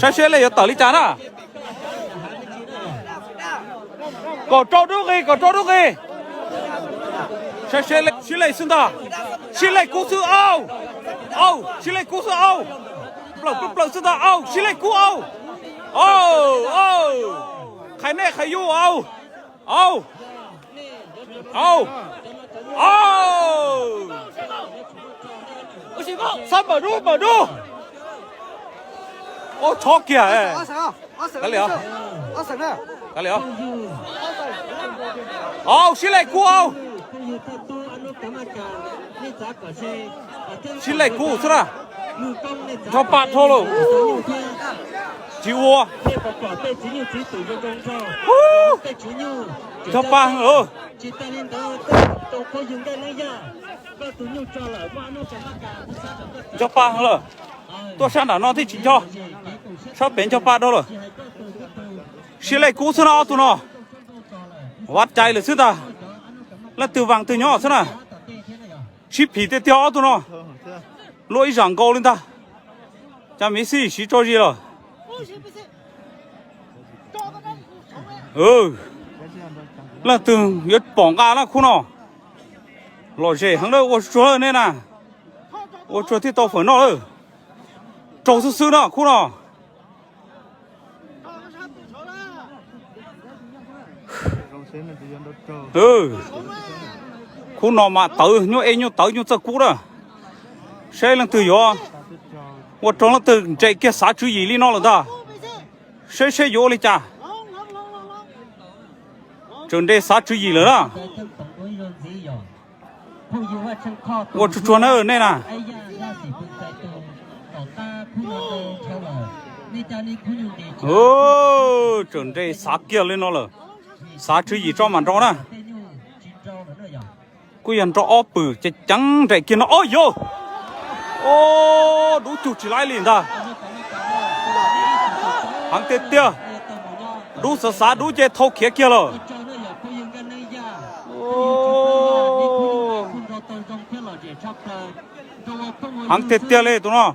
Saib seb lej yuav tawm li cas na. Kaum rau dub nqis, kaum rau dub nqis. Saib seb, sib lej xwb ntag. Sib lej kub xwb au. Au, sib lej kub xwb au. Plaws plaws plaws xwb ntag au, sib lej kub au. Au, au. Qhai nej qhai yus au. Au. Au. Au. Xab npawm dub, npawm dub. Ua tshov kiag. Kav liam. Kav liam. Au, sib lej kub au. Sib lej kub xwb na. Nrog pa dhau lawm. Tsis ua. Nrog pa lawm. Nrog pa lawm. Tuaj sab nram no thiaj tsis nco. Sab pem nrog pa dhau lawm. Sib lej kub xwb na ob tug no. Vaj cai lawm xwb ntag. Leej twg vas twg nyob xwb na. Sib phim tiag tiag ob tug no. Luaj ib zam nkaus li ntag. Cas miv xij siv tso zis lawm. Leej twg yuav pom nqa na khub no. Lom zem heev lawm, ua tsuag lawm nej na. Ua tsuag thiaj tau fawm noj lawm. Raug xwb xwb no khub no. Khub no mas tawv nyuj ej nyuj tawv nyuj txawj kub na. Saib leej twg yuav ua rau leej twg nres kiag xav tswv yim li no lawm ntag. Saib seb yuav ua li cas. Tseem nres xav tswv yim lawm na. Ua tsuag tsuag na nej na. Tseem nres xav kiag li no lawm. Xav tswv yim tso mam nrau na. Kuj yog nrau ob pwm ceev ceev nres kiag no. Au yau. Dub cug tsis laib li ntag. Heev tiag tiag. Dub xav xav dub ces thau khiav kiag lawm. Heev tiag tiag li tus no.